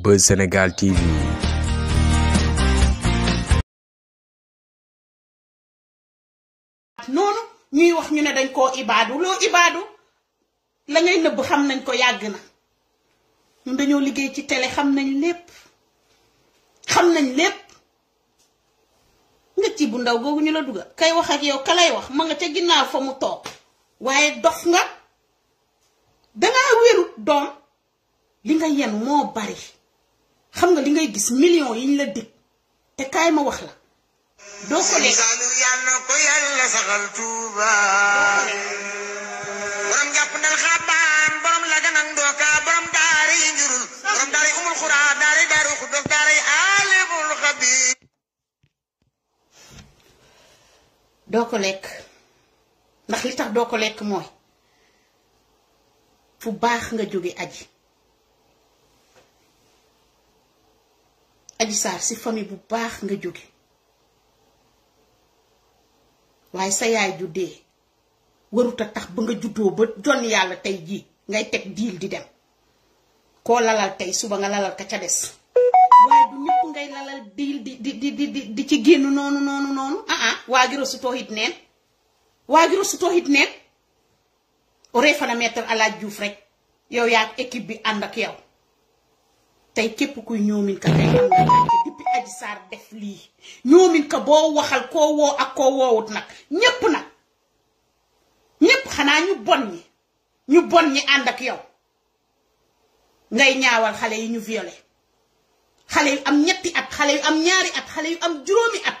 Buzz Sénégal TV. noonu ñuy wax ñu ne dañ koo ibaadu loo ibaadu la ngay nëbb xam nañ ko yàgg na ñun dañoo liggéey ci télé xam nañ lépp nga ci bu ndaw googu ñu la dugal kay wax ak yow ka lay wax ma nga ca ginnaaw fa mu toog waaye dof nga dangaa wérut doom li nga yen moo bari xam nga li ngay gis millions yiñ la dig te kaay ma wax la doo ko lekk yàlla saxal Tuuba borom jàpp ndal xabaan borom la ganang dooka borom daara yi njurul borom daara yi umul xuraa daara yi daaru xuddoog daara yi alimul xabiir doo ko lekk ndax li tax doo ko lekk mooy fu baax nga jóge Adji Sarr si famille bu baax nga jóge waaye sa yaay ju dee waruta tax ba nga juddoo ba jon yàlla tey jii ngay teg diil di dem koo lalal tey suba nga lalal ka ca des waaye du ñëpp ngay lalal diil di ci génn noonu waa gi rosu tooxit neen oree fana mettre à la Diouf rek yow yaa équipe bi ànd ak yow tey képp kuy ñoomin ka tey am nga gàcce depuis Adji Sarr def lii ñoomin ka boo waxal koo woo ak koo woowut nag ñépp xanaa ñu bon ñi ànd ak yow ngay ñaawal xale yi ñu violé xale yu am 3 at xale yu am 2 at xale yu am 5 at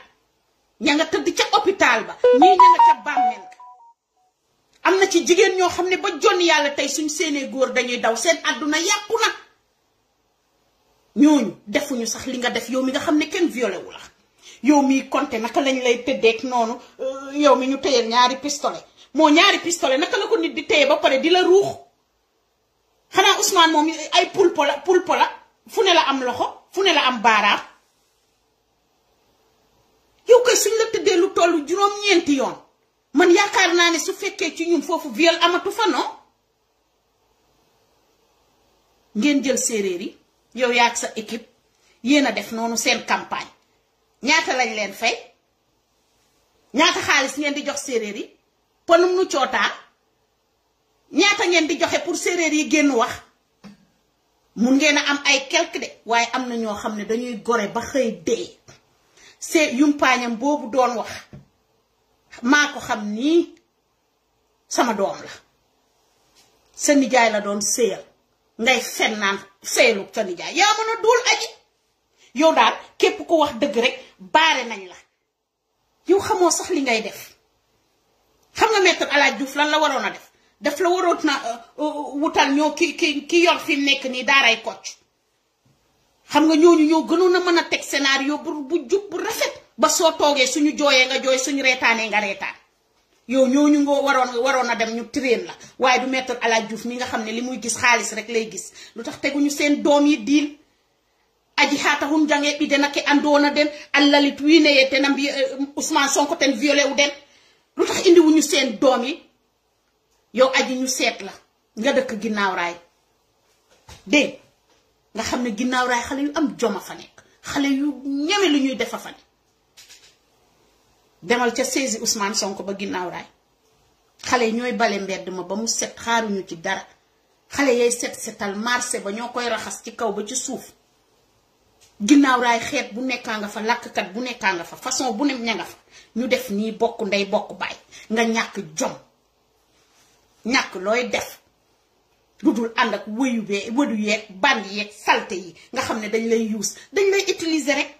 ña nga tëdd ca hôpital ba ñii ña nga ca bàmmeel ka am na ci jigéen ñoo xam ne ba jon yàlla tey suñ seenee góor dañuy daw seen àdduna yàqu na ñooñu defuñu sax li nga def yow mi nga xam ne kenn violé wu la yow miy compté naka lañ lay tëddeek noonu yow mi ñu téyeel 2 pistolet moo 2 pistolet naka la ko nit di téye ba pare di la ruux xanaa Ousmane moom ay pulpo la fu ne la am loxo fu ne la am baaraam yow koy suñ la tëddee lu tollu 9 yoon man yaakaar naa ne su fekkee ci ñun foofu viol amatu fa non ngeen jël séeréer yi yow yaa ak sa équipe yéen a def noonu seen campagne ñaata lañ leen fay ñaata xaalis ngeen di jox séeréer yi ponum nu cootaa ñaata ngeen di joxe pour séeréer yi génn wax mun ngeen a am ay quelque de waaye am na ñoo xam ne dañuy gore ba xëy dee c'est yumpaañam boobu doon wax maa ko xam nii sama doom la sa nijaay la doon séyal ngay fen naan seelu sa nijaay yaa mën a duul Aji yow daal képp ku wax dëgg rek baare nañ la yow xamoo sax li ngay def xam nga Maître El Hadji Diouf lan la waroon a def la waroon na wutal ñoo ki yor fi mu nekk nii daaray Kocc xam nga ñooñu ñoo gënoon a mën a teg scénario bu jub bu rafet ba soo toogee suñu jooyee nga jooy suñu reetaanee nga reetaan yow ñooñu nga waroon a dem ñu train la waaye du Maître El Hadji Diouf mi nga xam ne li muy gis xaalis rek lay gis lu tax teguñu seen doom yi diil aji haata hun jange ɓi dena ke andoona den allalit wiine ye tena mbi Ousmane Sonko ten violé wu den lu tax indi wuñu seen doom yi yow aji ñu seet la nga dëkk ginnaaw raay dégg nga xam ne ginnaaw raay xale yu am joma fa nekk xale yu ñeme lu ñuy defa fa nekk demal ca saisi Ousmane Sonko ba ginnaaw raay xale yi ñooy bale mbedd ma ba mu set xaaruñu ci dara xale yay setal marché ba ñoo koy raxas ci kaw ba ci suuf ginnaaw raay xeet bu nekkaa nga fa làkkkat bu nekkaa nga fa façon bu ne ña nga fa ñu def nii bokk ndey bokk baay nga ñàkk jom ñàkk looy def lu dul ànd ak wëdu yeeg bandi yeeg salte yi nga xam ne dañ lay dañ lay utiliser rek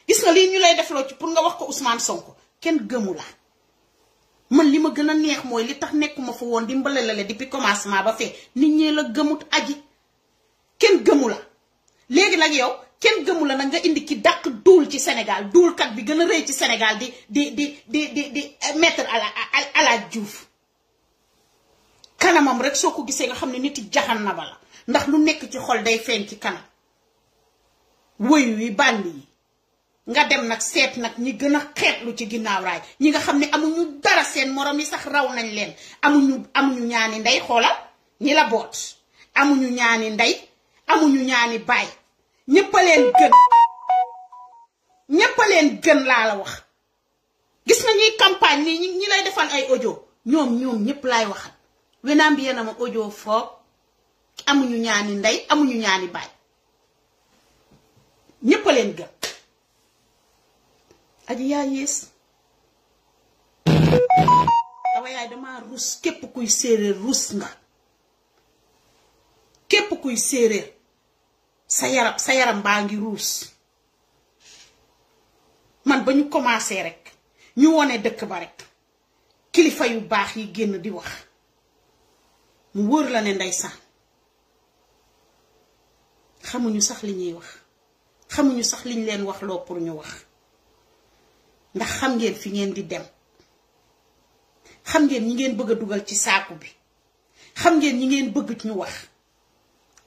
gis nga lii ñu lay defloo ci pour nga wax ko Ousmane Sonko kenn gëmu la man li ma gën a neex mooy li tax nekkuma fa woon di mbalalale depuis commencement ba fee nit ñee la gëmut Aji kenn gëmu la léegi nag yow kenn gëmu la nag nga indi ki dàq duul ci Sénégal duulkat bi gën a rëy ci Sénégal di Maître El Hadji Diouf kanamam rek soo ko gisee nga xam ne nit yi jaxan na ba la ndax lu nekk ci xol day feeñ ci kanam woyu yi bànd yi nga dem nag seet nag ñi gën a xeetlu ci ginnaaw raay ñi nga xam ne amuñu dara seen morom yi sax raw nañ leen amuñu ñaani ndey xoolal ñi la boot amuñu ñaani ndey amuñu ñaani baay ñëpp a leen gën ñëpp a leen gën laa la wax gis nga ñuy campagne ñi lay defal ay audio ñoom ñëpp laay waxal wenaam bi yéena ma audio foog amuñu ñaani ndey amuñu ñaani baay ñëpp a leen gën aji yaa yées awa yaay dama rus képp kuy séeréer rus nga képp kuy séeréer sa yaram baa ngi ruus man ba ñu commencé rek ñu wone dëkk ba rek kilifa yu baax yi génn di wax mu wóor la ne ndeysaan xamuñu sax li ñuy wax xamuñu sax liñ leen wax loo pour ñu wax ndax xam ngeen fi ngeen di dem xam ngeen ñi ngeen bëgg a dugal ci saaku bi xam ngeen ñi ngeen bëgg ñu wax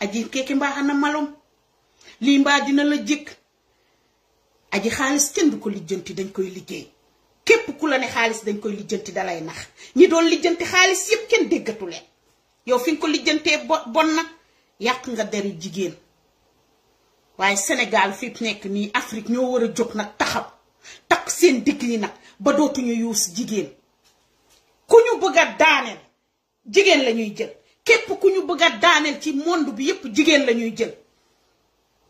aji keke mbaa ana malom lii mbaa dina la jëkk aji xaalis kenn du ko lijjanti dañ koy liggéey képp ku la ne xaalis dañ koy lijjanti dalay nax ñi doon lijjanti xaalis yépp kenn déggatu leen yow fi nga ko lijjantee bon na yàq nga deri jigéen waaye Sénégal fi nekk nii Afrique ñoo war a jóg nag taxaw takk seen digg yi nag ba dootuñu yuus jigéen ku ñu bëgg a daaneel jigéen la ñuy jël képp ku ñu bëgg a daaneel ci monde bi yépp jigéen la ñuy jël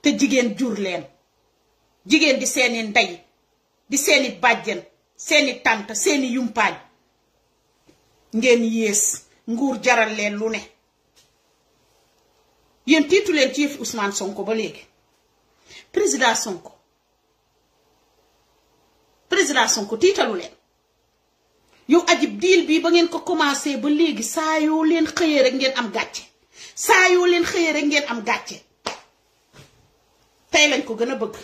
te jigéen jur leen jigéen di seeni ndey di seeni bàjjen seeni tànt seeni yumpaañ ngeen yées nguur jaral leen lu ne yéen tiitu leen ci yëfi Ousmane Sonko ba léegi président Sonko tiitalu leen yow ajib diil bi ba ngeen ko commencé ba léegi saa yoo leen xëyee rek ngeen am gàcce saa yoo leen xëyee rek ngeen am gàcce tey lañ ko gën a bëgg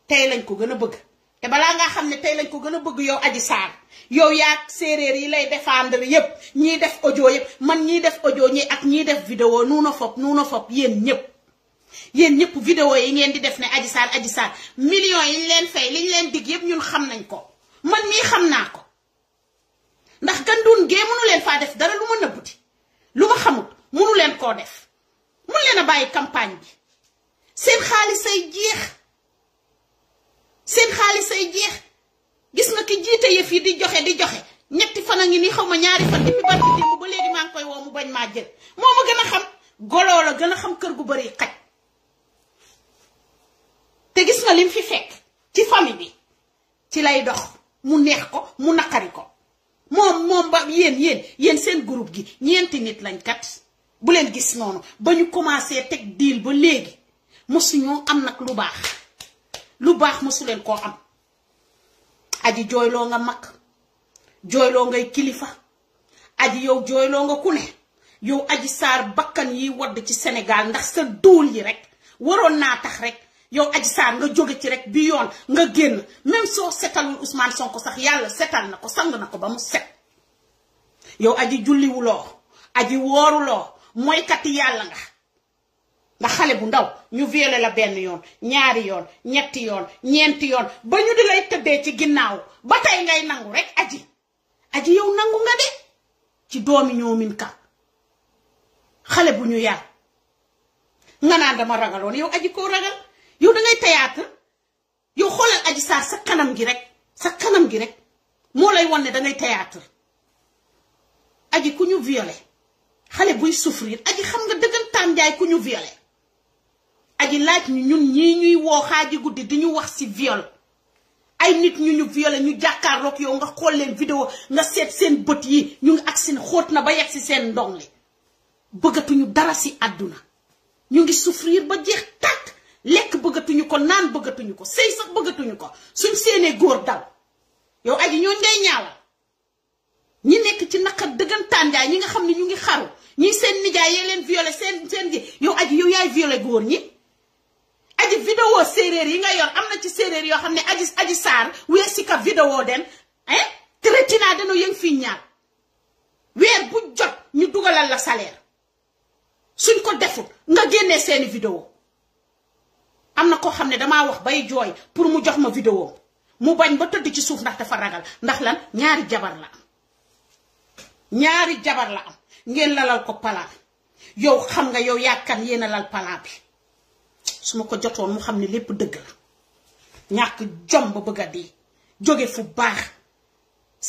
tey lañ ko gën a bëgg te balaa ngaa xam ne tey lañ ko gën a bëgg yow Adji Sarr yow yaag séeréer yi lay défendre yépp ñiy def audio yépp man ñiy def audio ñi ak ñiy def vidéo nuuna fop yéen ñëpp vidéo yi ngeen di def ne Adji Sarr millions yi ñu leen fay li ñu leen dig yépp ñun xam nañ ko man mii xam naa ko ndax ganduun gee mënu leen faa def dara lu ma nëbbuti lu ma xamut mënu leen koo def mun leen a bàyyi campagne bi seen xaalis ay jeex gis nga ki jiite yëf yi di joxe ñetti fan a ngi nii xaw ma ñaari fan depuis barki démb ba léegi maa ngi koy woo mu bañ maa jël moo ma gën a xam goloo la gën a xam kër gu bari xaj te gis nga lim fi fekk ci famille bi ci lay dox mu neex ko mu naqari ko moom ba yéen seen groupe gi ñeenti nit lañ kat bu leen gis noonu ba ñu commencé teg deal ba léegi mosuñoo am nag lu baax mosu leen koo am aji jooyloo nga mag jooyloo ngay kilifa aji yow jooyloo nga ku ne yow Adji Sarr bakkan yi wadd ci Sénégal ndax sa duul yi rek waroon naa tax rek yow Adji Sarr nga jóge ci rek bi yoon nga génn même soo setalul Ousmane Sonko sax yàlla setal na ko sang na ko ba mu set yow aji julliwuloo aji wooruloo mooy kati yàlla nga ndax xale bu ndaw ñu violé la benn yoon ñaari yoon ñetti yoon ñeenti yoon ba ñu di lay tëddee ci ginnaaw ba tey ngay nangu rek aji yow nangu nga de ci doomi ñoomin ka xale bu ñu yar nga naan dama ragaloon yow aji koo ragal yow dangay théâtre yow xoolal Adji Sarr sa kanam gi rek moo lay won ne dangay théâtre aji ku ñu violé xale buy souffrir aji xam nga dëggantaan njaay ku ñu violé aji laaj ñu ñun ñii ñuy woo xaaji guddi di ñu wax ci viol ay nit ñu violé ñu jàkkaarloog yow nga xool leen vidéo nga seet seen bët yi ñu ngi ak seen xóot na ba yegg ci seen ndong li bëggatuñu dara ci àdduna ñu ngi souffrir ba jeex tàkk lekk bëggatuñu ko naan bëggatuñu ko sëy sax bëggatuñu ko suñ seenee góor daw yow aji ñooñ ngay ñaawal ñi nekk ci naqar dëggantaan njaay ñi nga xam ne ñu ngi xaru ñi seen nijaay yee leen violé seen gi yow aji yow yaay violé góor ñi aji vidéo séeréer yi nga yor am na ci séeréer yoo xam ne Adji Sarr weer si ka vidéo den traitina dano yëng fii ñaar weer bu jot ñu dugalal la salaire suñ ko defut nga génnee seeni vidéo am na koo xam ne damaa wax bay jooy pour mu jox ma vidéo mu bañ ba tëdd ci suuf ndax dafa ragal ndax lan ñaari jabar la am ngeen lalal ko palaan yow xam nga yow yàkkan yéena lal palaan bi su ma ko jotoon mu xam ne lépp dëgg la ñàkk jom ba bëgg a dee jóge fu baax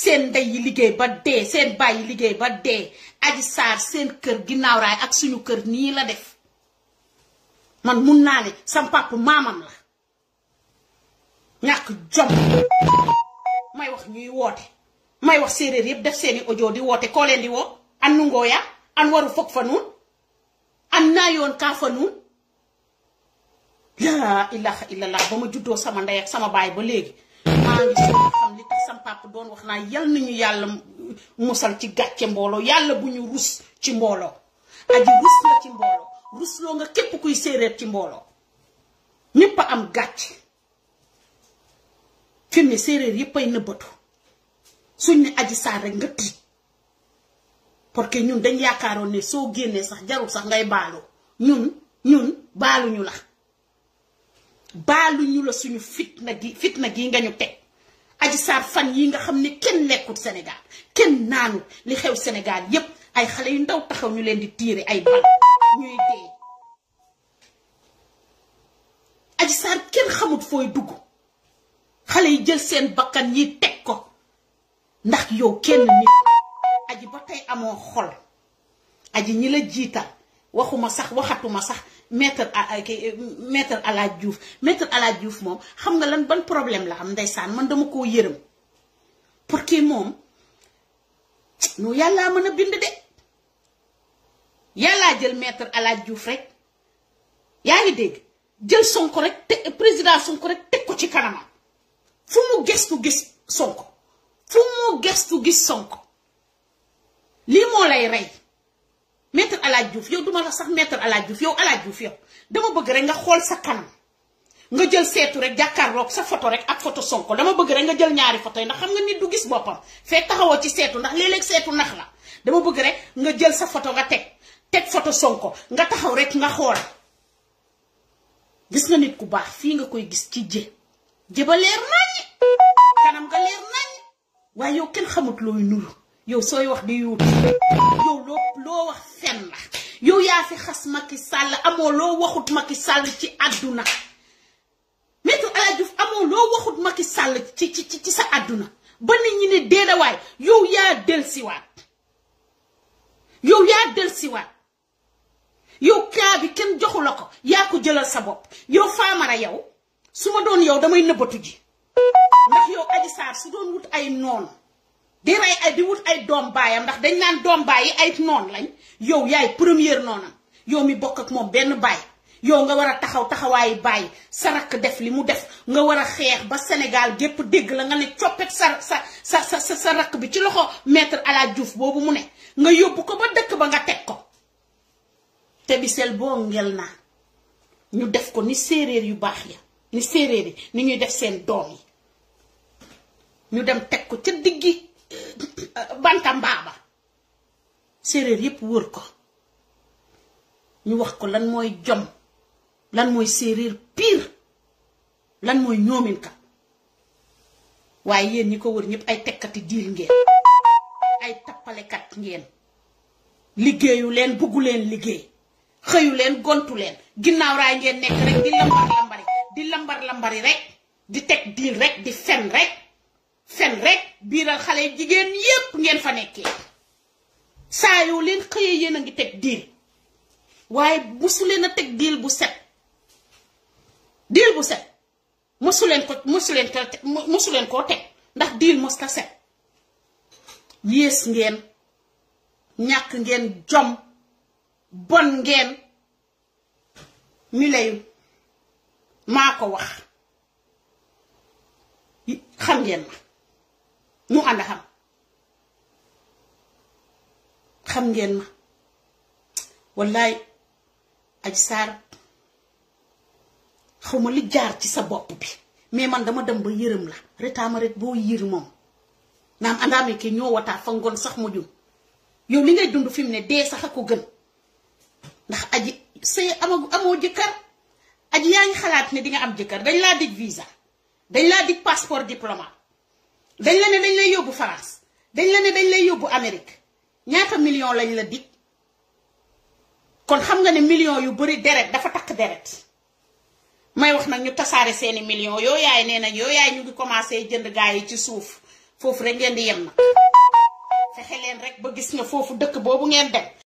seen ndey yi liggéey ba dee seen baay yi liggéey ba dee Adji Sarr seen kër ginnaaw raay ak suñu kër nii la def man mun naa ne sam papa maamam la ñàkk jom may wax ñuy woote may wax séeréer yëpp def seeni audio di woote koo leen di woo an nu ngooya an waru foog fa nuun an naa yoon kaa fa nuun laa ilaha illallah ba ma juddoo sama ndey ak sama baay ba léegi maa ngi soo xam li tax sam papa doon wax naa yal nañu yàlla musal ci gàcce mbooloo yàlla bu ñu rus ci mbooloo Adji rus la ci mbooloo rusloo nga képp kuy séeréer ci mbooloo ñépp a am gàcce fi mu ne séeréer yépp ay nëbbatu suñ ne Adji Sarr rek nga tiit parce que ñun dañ yaakaaroon ne soo génnee sax jarul sax ngay baalu ñun baaluñu la suñu fitna gi nga ñu teg Adji Sarr fan yi nga xam ne kenn lekkut Sénégal kenn naanut li xew Sénégal yépp ay xale yu ndaw taxaw ñu leen di tiire ay bal ñuy dee Adji Sarr kenn xamut fooy dugg xale yi jël seen bakkan yi teg ko ndax yow kenn nit Adji ba tey amoo xol Adji ñi la jiital waxatuma sax maître El Hadj Diouf maître El Hadj Diouf moom xam nga lan ban problème la am ndeysaan man dama koo yërëm pour que moom no yàllaa mën a bind de yàllaa jël maître El Hadj Diouf rek yaa ngi dégg jël Sonko rek te président Sonko rek teg ko ci kanamam fu mu gestu gis Sonko lii moo lay rey maître El Hadj Diouf yow duma la sax maître El Hadj Diouf yow El Hadj Diouf yow dama bëgg rek nga xool sa kanam nga jël seetu rek jàkkaarloog sa photo rek ak photo Sonko dama bëgg rek nga jël ñaari photo yi ndax xam nga nit du gis boppam fekk taxawoo ci seetu ndax léeg-léeg seetu nax la dama bëgg rek nga jël sa photo nga teg photo Sonko nga taxaw rek nga xool gis nga nit ku baax fii nga koy gis ci jë ba leer naññ kanam nga leer naññ waaye yow kenn xamut looy nuru yow sooy wax di yuut yow loo wax fen la yow yaa fi xas Macky Sall amoo loo waxut Macky Sall ci àdduna maître El Hadj Diouf amoo loo waxut Macky Sall ci sa àdduna ba nit ñi ne déedawaay yow yaa delsiwaat yow kaa bi kenn joxu la ko yaa ko jëlal sa bopp yow Famara yow su ma doon yow damay nëbbatu ji ndax yow Adji Sarr su doon wut ay noon di rey di wut ay doom baayam ndax dañ naan doom baay yi ay noon lañ yow yaay première noonam yow mi bokk ak moom benn baay yow nga war a taxawaayu baay sa rakk def li mu def nga war a xeex ba Sénégal gépp dégg la nga ne coppet sa rakk bi ci loxo maître El Hadj Diouf boobu mu ne nga yóbbu ko ba dëkk ba nga teg ko te bisel boo ngel naa ñu def ko ni séeréer yu baax ya ni séeréer yi ni ñuy def seen doom yi ñu dem teg ko ca diggi Bantamba séeréer yépp wër ko ñu wax ko lan mooy jom lan mooy séeréer pire lan mooy ñoominka waaye yéen ñi ko wër ñëpp ay tekkati diil ngeen ay tappalekat ngeen liggéeyu leen buggu leen liggéey xëyu leen gontu leen ginnaaw raay ngeen nekk rek di lambar lambari rek di teg diil rek di fen rek biiral xale jigéen yépp ngeen fa nekkee saa yoo leen xëyee yéen a ngi teg diil waaye musu leen a teg diil bu set musu leen koo teg ndax diil mos ta set yées ngeen ñàkk ngeen jom bon ngeen mi layu maa ko wax xam ngeen ma ñu ànd xam ngeen ma wallaay Adji Sarr xawma li jaar ci sa bopp bi mais man dama dem ba yërëm la retaama ret boo yër moom naam andaame ke ñoo wataa fa ngoon sax mu jum yow li ngay dund fi mu ne dee sax a ko gën ndax Adji say amoo jëkkër Adji yaa ngi xalaat ne di nga am jëkkër dañ laa dig visa dañ laa dig passeport diplomate dañ la ne dañ lay yóbbu France dañ la ne dañ lay yóbbu Amérique ñaata million lañ la dig kon xam nga ne million yu bari deret dafa takk deret may wax nag ñu tasaare seeni millions yoo yaay nee nañ yoo yaay ñu ngi commencé jënd gaa yi ci suuf foofu rek ngeen di yem nag fexe leen rek ba gis nga foofu dëkk boobu ngeen dem